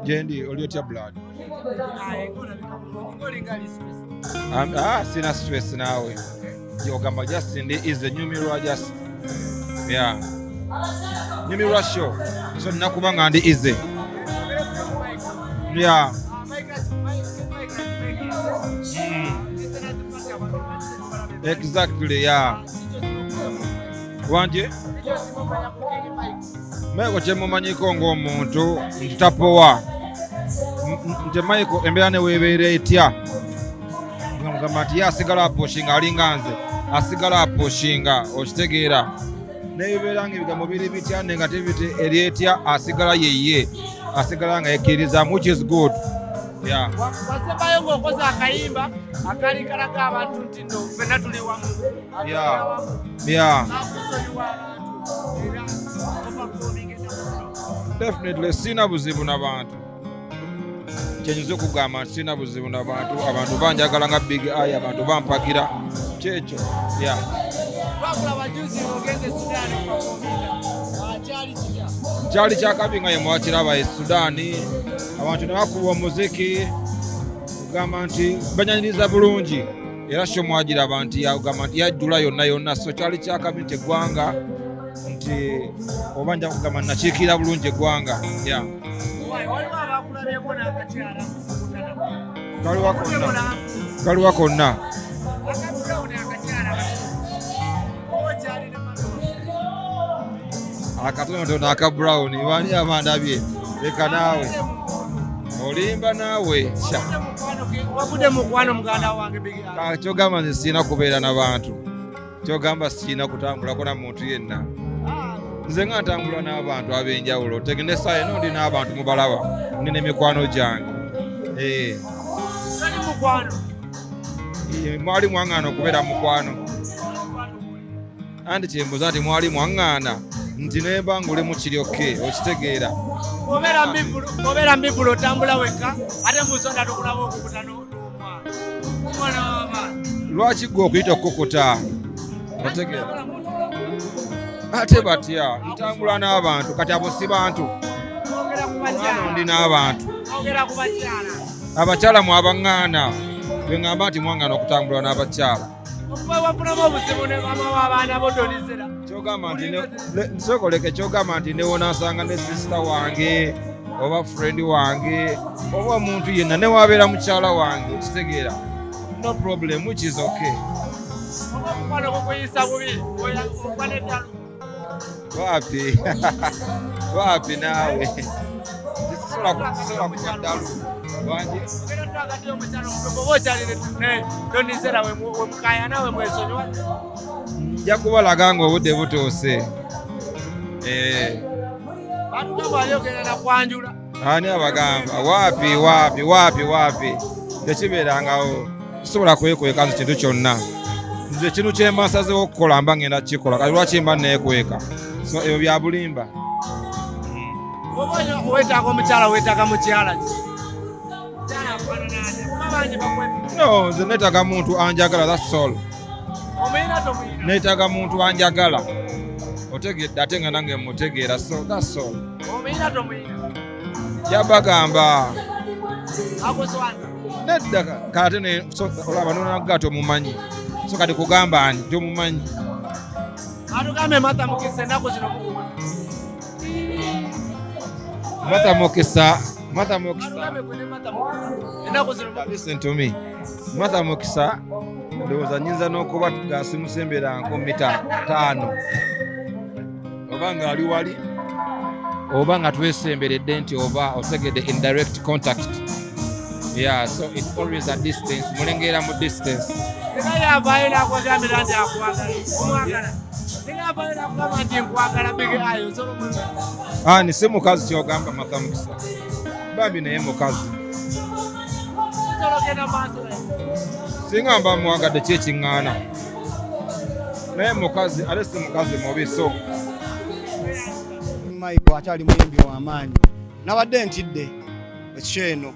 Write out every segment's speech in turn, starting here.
Gyendi, oli otya, blood? Sina stress naawe. Ogamba just ndi easy, nyumirwa just, yeah, nyumirwa show, so nina kuba nga ndi easy, yeah. Exactly, yeah. Wanje Michael, kyemumanyiko ng'omuntu nti tapowa. Nti Michael embeera ne weebeera etya, mugamba nti ye asigala apushinga, alinga nze, asigala apushinga, okitegeera? Nebibeera nga ebigambo biri bitya, negativity eri etya, asigala yeye, asigala nga yekkiririzaamu, which is good, yeah. Wasembayo ng'okoze akayimba akali kalaga abantu nti nno ffenna tuli wamu. Bakusonyiwa abantu era operforming ennaku zino? Definitely, sina buzibu n'abantu. Kyenyinza okugamba nti sina buzibu n'abantu. Abantu banjagala nga Big Eye, abantu bampagira, kyekyo, yeah. Twakulaba juzi ng'ogenze Sudan operforminga, kyali kitya? Kyali kyakabi nga yemwakiraba e Sudaani, abantu ne bakuba omuziki, kugamba nti banyanyiriza bulungi, era show mwagiraba nti yagamba nti yajjula yonna yonna. So kyali kyakabi nti eggwanga nti oba nja kugamba nakiikirira bulungi eggwanga, yeah. Waliwo abakulabyeko n'akakyala. Kaliwa konna, kaliwa konna. Akabrown akakyala okyali ne mano. Akatonotono aka brown, bani abandabye? Leka naawe, olimba naawe, sha. Wagudde mukwano, muganda wange Big Eye. Kyogamba nze sirina kubeera n'abantu? Kyogamba sirina kutambulako na muntu yenna? Nze nga ntambula n'abantu ab'enjawulo. Tegende saa eno ndi n'abantu mubalaba, ndi n'emikwano gyange. Eh, Tali mukwano. Mwali mwaŋŋaana okubeera mukwano? Anti kyembuuza nti mwali mwaŋŋaana nti nemba nguli mu kiryoke, okitegeera? Obeera mbivulu, otambula wekka, ate musonda tukulaba okukuta n'omwana, omwana w'abaana. Lwaki gwe okuyita okukuta, otegeera? Ate batya? Ntambula n'abantu, kati abo si bantu? Ogera ku Ano bakyala. ndi n'abantu. Ogera ku bakyala. Abakyala mwabaŋŋaana? Bwe ŋŋamba nti mwaŋŋaana okutambula n'abakyala. Okuba wafunamu obuzibu ne mama w'abaana bo Donizera. Kyogamba nti nsookoleke, kyogamba nti newonansanga ne sister wange oba friend wange oba omuntu yenna, newabeera mukyala wange, okitegeera? No problem, which is okay. Oba omukwano gukuyisa bubi, ogwa n'eddalu. Wapi, wapi naawe, sisobola kuba ddalu wange. Ogenda twagati omukyala omutuufu, oba okyali ne Donizera wemukayana, wemwesonyiwa? Nja kubalaga nga obudde butuuse. Eh, Batugamba wali ogenda nakwanjula. Ani abagamba? Wapi, wapi, wapi, wapi, tekibeerangawo. Sisobola kwekweka nze kintu kyonna. Nze ekintu kyemba nsazeewo okukola, mba ngenda kukikola. Kati lwaki mba neekweka? So ebyo bya bulimba. Oba weetaaga omukyala, weetaaga mukyala ki? Mukyala afaanana atya? Kuba bangi bakwepika. No, nze neetaaga muntu anjagala, that's all. Omuyina, tomuyina? Neetaaga muntu anjagala, otegedde? Ate nga nange mutegeera, so that's all. Omuyina, tomuyina? Yabagamba. Akuswaza? Nedda, kate olaba nonaga tomumanyi, so kati kugamba ani tomumanyi? Atugambe Martha Mukisa ennaku zino mukuba. Martha Mukisa, Martha Mukisa. Atugambe gwe ne Martha Mukisa ennaku zino mukuba. Listen to me, Martha Mukisa ndowooza nyinza n'okuba gasimusemberanko mita 5, oba ng'ali wali, oba nga twesemberedde nti oba otegedde, in direct contact, yeah. So it's always a distance, mulengera mu distance. Singa yavaayo n'akugambira nti akwagala, omwagala? Singa yavaayo n'akugamba nti nkwagala, Big Eye, osobola omwagala? Ani? Si mukazi? Kyogamba Martha Mukisa bambi naye mukazi. Osobola ogenda maaso naye? Singa mba mwagadde, ki ekiŋŋaana? Naye mukazi, ate si mukazi mubi, so Mike akyali muyimbi w'amaanyi. Nabadde ntidde ekyo eno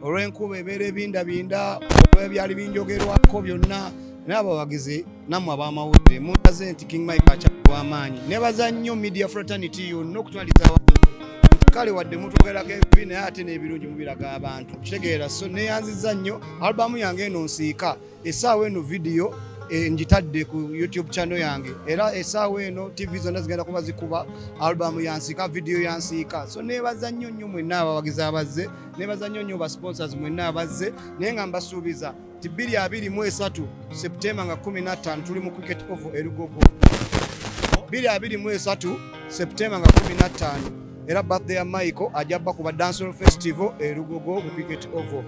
olw'enkuba ebeera ebindabinda, olw'ebyali binjogerwako byonna, naye abawagizi nammwe ab'amawulire mundaze nti King Mike akyali w'amaanyi. Nebaza nnyo media fraternity yonna okutwaliza awamu nti Kale wadde mutwogerako ebibi, naye ate n'ebirungi mubiraga abantu, kitegeera. So neyanziza nnyo. Albamu yange eno Nsiika, essaawa eno vidiyo ngitadde ku YouTube channel yange, era essaawa eno TV zonna zigenda kuba zikuba albamu yansiika, vidiyo yansiika. So nebaza nnyo nnyo mwenna abawagizi abazze, nebaza nnyo nnyo ba sponsors mwenna abazze, naye nga mbasuubiza nti 2023 Septemba nga 15 tuli mu Cricket Oval e Lugogo. 2023 Septemba nga 15, era birthday ya Michael, ajja bba kuba dancehall festival e Lugogo mu Cricket Oval.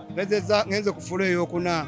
Mpezeza, ngenze ku floor eyokuna.